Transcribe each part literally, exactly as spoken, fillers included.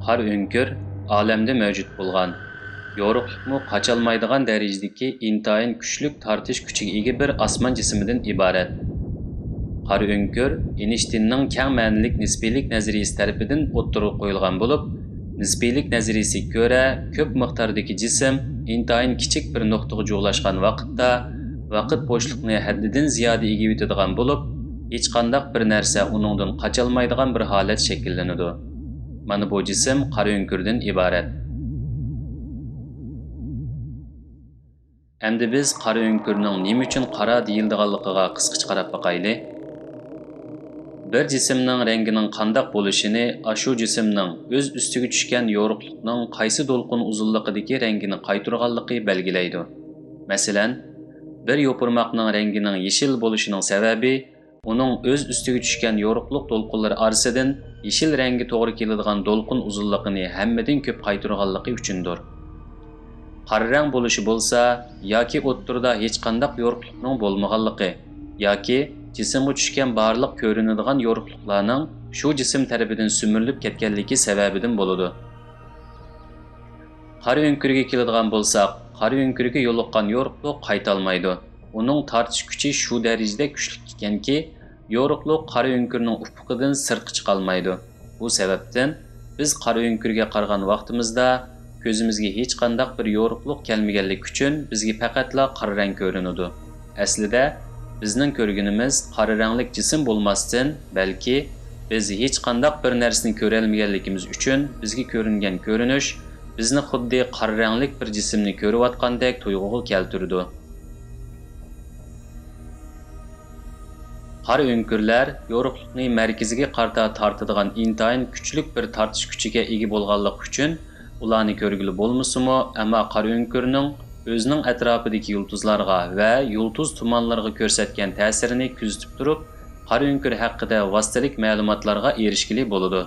قارا ئۆڭكۈر ئالەمدە مەۋجۇت بولغان، يورۇقلۇقمۇ قاچالمايدىغان دەرىجىدىكى ئىنتايىن كۈچلۈك تارتىش كۈچىگە ئىگە بىر ئاسمان جىسمىدىن ئىبارەت. قارا ئۆڭكۈر ئېينىشتىيننىڭ كەڭ مەنىلىك نىسپىيلىك نەزەرىيىسى تەرىپىدىن ئوتتۇرىغا قويۇلغان بولۇپ، نىسپىيلىك نەزەرىيىسىگە كۆرە، كۆپ مىقداردىكى جىسىم ئىنتايىن كىچىك بىر نۇقتىغا جۇغلاشقان ۋاقىتتا، ۋاقىت بوشلۇقنى ھەددىدىن زىيادە ئىگىۋېتىدىغان بولۇپ، ھېچقانداق بىر نەرسە ئۇنىڭدىن قاچالمايدىغان بىر ھالەت شەكىللىنىدۇ. مانا بۇ جىسىم قارا ئۆڭكۈردىن ئىبارەت. ئەمدى بىز قارا ئۆڭكۈرنىڭ نېمە ئۈچۈن قارا دېيىلىدىغانلىقىغا قىسقىچە قاراپ باقايلى. بىر جىسىمنىڭ رەڭگىنىڭ قانداق بولۇشىنى ئاشۇ جىسىمنىڭ ئۆز ئۈستىگە چۈشكەن يورۇقلۇقنىڭ قايسى دولقۇن ئۇزۇنلۇقىدىكى رەڭگىنى قايتۇرغانلىقى بەلگىلەيدۇ. مەسىلەن، بىر يوپۇرماقنىڭ رەڭگىنىڭ يېشىل بولۇشىنىڭ سەۋەبى ئۇنىڭ ئۆز ئۈستىگە چۈشكەن يورۇقلۇق دولقۇنلىرى ئارىسىدىن يېشىل رەڭگە توغرا كېلىدىغان دولقۇن ئۇزۇنلۇقىنى ھەممىدىن كۆپ قايتۇرغانلىقى ئۈچۈندۇر. قارا رەڭ بولۇشى بولسا ياكى ئوتتۇرىدا ھېچقانداق يورۇقلۇقنىڭ بولمىغانلىقى ياكى جىسىمغا چۈشكەن بارلىق كۆرۈنىدىغان يورۇقلۇقلارنىڭ شۇ جىسىم تەرىپىدىن سۈمۈرۈلۈپ كەتكەنلىكى سەۋەبىدىن بولىدۇ. قارا ئۆڭكۈرگە كېلىدىغان بولساق، قارا ئۆڭكۈرگە يولۇققان يورۇقلۇق قايتالمايدۇ. ئۇنىڭ تارتىش كۈچى شۇ دەرىجىدە كۈچلۈك ئىكەنكى، يورۇقلۇق قارا ئۆڭكۈرنىڭ ئۇپۇقىدىن سىرتقا چىقالمايدۇ. بۇ سەۋەبتىن بىز قارا ئۆڭكۈرگە قارىغان ۋاقتىمىزدا كۆزىمىزگە ھېچقانداق بىر يورۇقلۇق كەلمىگەنلىكى ئۈچۈن بىزگە پەقەتلا قارا رەڭ كۆرۈنىدۇ. ئەسلىدە بىزنىڭ كۆرگىنىمىز قارا رەڭلىك جىسىم بولماستىن، بەلكى بىز ھېچقانداق بىر نەرسىنى كۆرەلمىگەنلىكىمىز ئۈچۈن بىزگە كۆرۈنگەن كۆرۈنۈش بىزنى خۇددى قارا رەڭلىك بىر جىسىمنى كۆرۈۋاتقاندەك تۇيغۇغا كەلتۈرىدۇ. قارا ئۆڭكۈرلەر يورۇقلۇقنى مەركىزىگە قارىتا تارتىدىغان ئىنتايىن كۈچلۈك بىر تارتىش كۈچىگە ئىگە بولغانلىقى ئۈچۈن ئۇلارنى كۆرگىلى بولمىسىمۇ، ئەمما قارا ئۆڭكۈرنىڭ ئۆزىنىڭ ئەتراپىدىكى يۇلتۇزلارغا ۋە يۇلتۇز تۇمانلىرىغا كۆرسەتكەن تەسىرىنى كۆزىتىپ تۇرۇپ، قارا ئۆڭكۈر ھەققىدە ۋاسىتىلىك مەلۇماتلارغا ئېرىشكىلى بولىدۇ.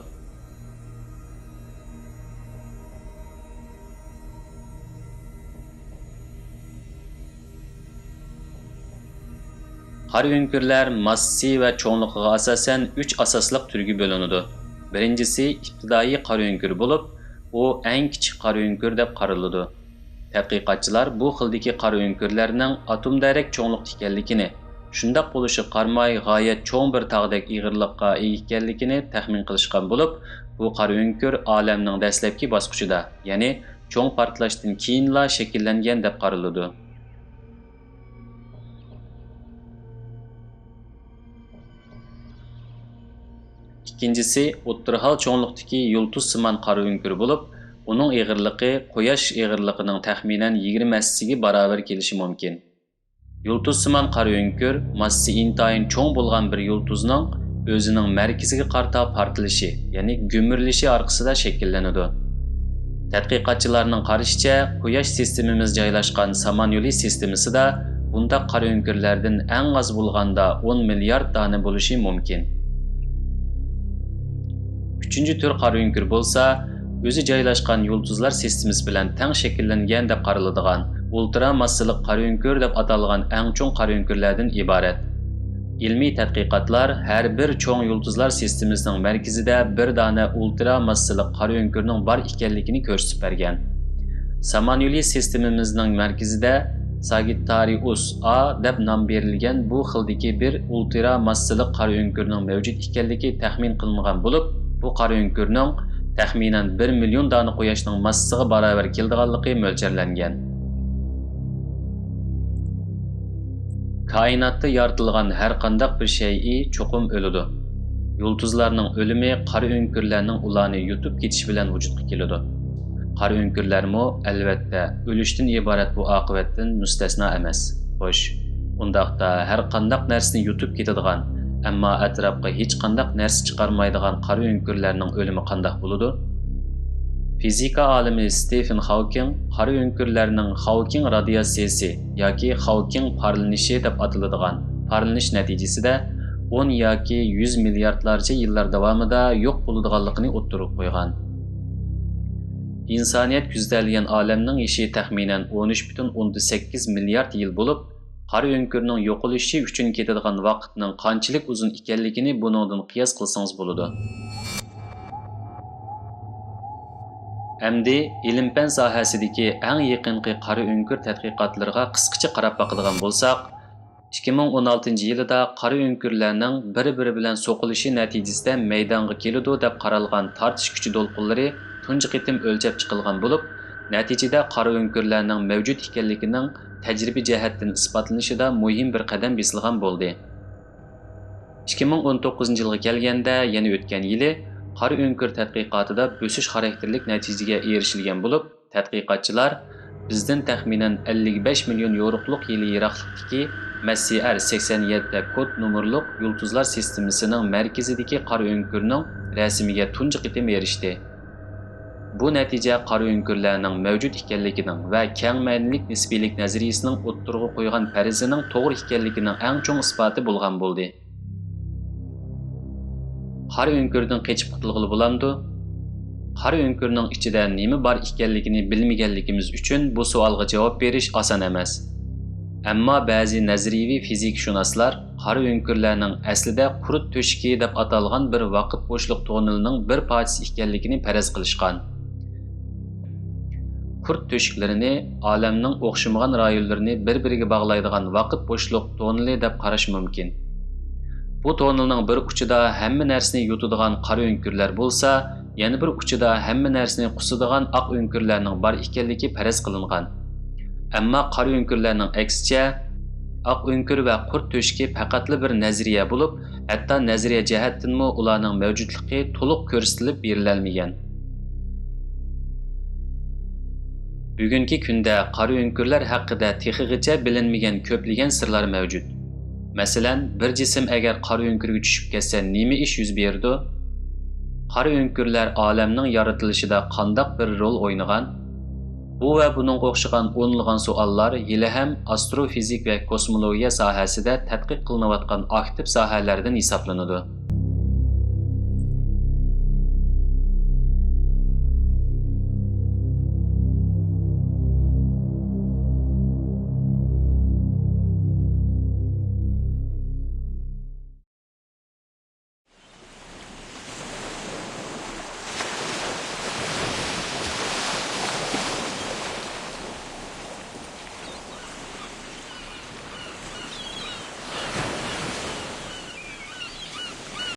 قارا ئۆڭكۈرلەر ماسسىسى ۋە چوڭلۇقىغا ئاساسەن ئۈچ ئاساسلىق تۈرگە بۆلۈنىدۇ. بىرىنچىسى ئىپتىدائىي قارا ئۆڭكۈر بولۇپ، ئۇ ئەڭ كىچىك قارا ئۆڭكۈر دەپ قارىلىدۇ. تەتقىقاتچىلار بۇ خىلدىكى قارا ئۆڭكۈرلەرنىڭ ئاتوم دەرەك چوڭلۇقتا ئىكەنلىكىنى، شۇنداق بولۇشىغا قارىماي، غايەت چوڭ بىر تاغدەك ئېغىرلىققا ئىگە ئىكەنلىكىنى تەخمىن قىلىشقان بولۇپ، بۇ قارا ئۆڭكۈر ئالەمنىڭ دەسلەپكى باسقۇچىدا، يەنى چوڭ پارتلاشتىن كېيىنلا شەكىللەنگەن دەپ قارىلىدۇ. ئىككىنچىسى، ئوتتۇرا ھال چوڭلۇقتىكى يۇلتۇزسىمان قارا ئۆڭكۈر بولۇپ، ئۇنىڭ ئېغىرلىقى قۇياش ئېغىرلىقىنىڭ تەخمىنەن يىگىرمە ھەسسىسىگە باراۋەر كېلىشى مۇمكىن. يۇلتۇزسىمان قارا ئۆڭكۈر ماسسىسى ئىنتايىن چوڭ بولغان بىر يۇلتۇزنىڭ ئۆزىنىڭ مەركىزىگە قارىتا پارتلىشى، يەنى گۈمۈرۈلۈشى ئارقىسىدا شەكىللىنىدۇ. تەتقىقاتچىلارنىڭ قارىشىچە، قۇياش سىستېمىمىز جايلاشقان سامان يولى سىستېمىسىدا بۇنداق قارا ئۆڭكۈرلەردىن ئەڭ ئاز بولغاندا ئون مىليارد دانە بولۇشى مۇمكىن. ئۈچىنچى تۈر قارا ئۆڭكۈر بولسا، ئۆزى جايلاشقان يۇلتۇزلار سىستېمىسى بىلەن تەڭ شەكىللەنگەن دەپ قارىلىدىغان ئۇلترا ماسسىلىق قارا ئۆڭكۈر دەپ ئاتالغان ئەڭ چوڭ قارا ئۆڭكۈرلەردىن ئىبارەت. ئىلمىي تەتقىقاتلار ھەر بىر چوڭ يۇلتۇزلار سىستېمىسىنىڭ مەركىزىدە بىر دانە ئۇلترا ماسسىلىق قارا ئۆڭكۈرنىڭ بار ئىكەنلىكىنى كۆرسىتىپ بەرگەن. سامان يولى سىستېمىمىزنىڭ مەركىزىدە ساگىتتارىئۇس ئا دەپ نام بېرىلگەن بۇ خىلدىكى بىر ئۇلترا ماسسىلىق قارا ئۆڭكۈرنىڭ مەۋجۇت ئىكەنلىكى تەخمىن قىلىنغان بولۇپ، بۇ قارا ئۆڭكۈرنىڭ تەخمىنەن بىر مىليون دانە قۇياشنىڭ ماسسىسىغا باراۋەر كېلىدىغانلىقى مۆلچەرلەنگەن. كائىناتتا يارىتىلغان ھەر قانداق بىر شەيئى چوقۇم ئۆلىدۇ. يۇلتۇزلارنىڭ ئۆلۈمى قارا ئۆڭكۈرلەرنىڭ ئۇلارنى يۇتۇپ كېتىشى بىلەن ۋۇجۇدقا كېلىدۇ. قارا ئۆڭكۈرلەرمۇ، ئەلۋەتتە، ئۆلۈشتىن ئىبارەت بۇ ئاقىۋەتتىن مۇستەسنا ئەمەس. خوش، ئۇنداقتا ھەر قانداق نەرسىنى يۇتۇپ كېتىدىغان، ئەمما ئەتراپقا ھېچقانداق نەرسە چىقارمايدىغان قارا ئۆڭكۈرلەرنىڭ ئۆلۈمى قانداق بولىدۇ؟ فىزىكا ئالىمى ستېفېن خاۋكىڭ قارا ئۆڭكۈرلەرنىڭ خاۋكىڭ رادىياتسىيىسى ياكى خاۋكىڭ پارلىنىشى دەپ ئاتىلىدىغان پارلىنىش نەتىجىسىدە ئون ياكى يۈز مىلياردلارچە يىللار داۋامىدا يوق بولىدىغانلىقىنى ئوتتۇرىغا قويغان. ئىنسانىيەت كۆزىتەلىگەن ئالەمنىڭ يېشى تەخمىنەن ئون ئۈچ پۈتۈن ئوندىن سەككىز مىليارد يىل بولۇپ، قارا ئۆڭكۈرنىڭ يوقىلىشى ئۈچۈن كېتىدىغان ۋاقىتنىڭ قانچىلىك ئۇزۇن ئىكەنلىكىنى بۇنىڭدىن قىياس قىلسىڭىز بولىدۇ. ئەمدى ئىلىم-پەن ساھەسىدىكى ئەڭ يېقىنقى قارا ئۆڭكۈر تەتقىقاتلىرىغا قىسقىچە قاراپ باقىدىغان بولساق، ئىككى مىڭ ئون ئالتىنچى يىلىدا قارا ئۆڭكۈرلەرنىڭ بىر-بىرى بىلەن سوقۇلۇشى نەتىجىسىدە مەيدانغا كېلىدۇ دەپ قارالغان تارتىش كۈچى دولقۇنلىرى تۇنجى قېتىم ئۆلچەپ چىقىلغان بولۇپ، نەتىجىدە قارا ئۆڭكۈرلەرنىڭ مەۋجۇت ئىكەنلىكىنىڭ تەجرىبە جەھەتتىن ئىسپاتلىنىشىدا مۇھىم بىر قەدەم بېسىلغان بولدى. ئىككى مىڭ ئون توققۇزىنچى يىلغا كەلگەندە، يەنە ئۆتكەن يىلى قارا ئۆڭكۈر تەتقىقاتىدا بۆسۈش خاراكتېرلىك نەتىجىگە ئېرىشىلگەن بولۇپ، تەتقىقاتچىلار بىزدىن تەخمىنەن ئەللىك بەش مىليون يورۇقلۇق يىلى يىراقلىقتىكى مەسسىئەر سەكسەن يەتتە كود نومۇرلۇق يۇلتۇزلار سىستېمىسىنىڭ مەركىزىدىكى قارا ئۆڭكۈرنىڭ رەسىمىگە تۇنجى قېتىم ئېرىشتى. بۇ نەتىجە قارا ئۆڭكۈرلەرنىڭ مەۋجۇت ئىكەنلىكىنىڭ ۋە كەڭ مەنىلىك نىسپىيلىك نەزەرىيىسىنىڭ ئوتتۇرىغا قويغان پەرىزىنىڭ توغرا ئىكەنلىكىنىڭ ئەڭ چوڭ ئىسپاتى بولغان بولدى. قارا ئۆڭكۈردىن قېچىپ قۇتۇلغىلى بولامدۇ؟ قارا ئۆڭكۈرنىڭ ئىچىدە نېمە بار ئىكەنلىكىنى بىلمىگەنلىكىمىز ئۈچۈن بۇ سوئالغا جاۋاب بېرىش ئاسان ئەمەس. ئەمما بەزى نەزەرىيىۋى فىزىكشۇناسلار قارا ئۆڭكۈرلەرنىڭ ئەسلىدە قۇرت تۆشۈكى دەپ ئاتالغان بىر ۋاقىت بوشلۇق تونېلىنىڭ بىر پارچىسى ئىكەنلىكىنى پەرەز قىلىشقان. قۇرت تۆشۈكلىرىنى ئالەمنىڭ ئوخشىمىغان رايونلىرىنى بىر-بىرىگە باغلايدىغان ۋاقىت بوشلۇق تونېلى دەپ قاراش مۇمكىن. بۇ تونېلنىڭ بىر ئۇچىدا ھەممە نەرسىنى يۇتىدىغان قارا ئۆڭكۈرلەر بولسا، يەنە بىر ئۇچىدا ھەممە نەرسىنى قۇسىدىغان ئاق ئۆڭكۈرلەرنىڭ بار ئىكەنلىكى پەرەز قىلىنغان. ئەمما قارا ئۆڭكۈرلەرنىڭ ئەكسىچە، ئاق ئۆڭكۈر ۋە قۇرت تۆشۈكى پەقەتلا بىر نەزەرىيە بولۇپ، ھەتتا نەزەرىيە جەھەتتىنمۇ ئۇلارنىڭ مەۋجۇتلۇقى تولۇق كۆرسىتىلىپ بېرىلەلمىگەن. بۈگۈنكى كۈندە قارا ئۆڭكۈرلەر ھەققىدە تېخىغىچە بىلىنمىگەن كۆپلىگەن سىرلار مەۋجۇت. مەسىلەن، بىر جىسىم ئەگەر قارا ئۆڭكۈرگە چۈشۈپ كەتسە، نېمە ئىش يۈز بېرىدۇ؟ قارا ئۆڭكۈرلەر ئالەمنىڭ يارىتىلىشىدا قانداق بىر رول ئوينىغان؟ بۇ ۋە بۇنىڭغا ئوخشىغان ئونلىغان سوئاللار ھېلىھەم ئاستروفىزىك ۋە كوسمولوگىيە ساھەسىدە تەتقىق قىلىنىۋاتقان ئاكتىپ ساھەلەردىن ھېسابلىنىدۇ.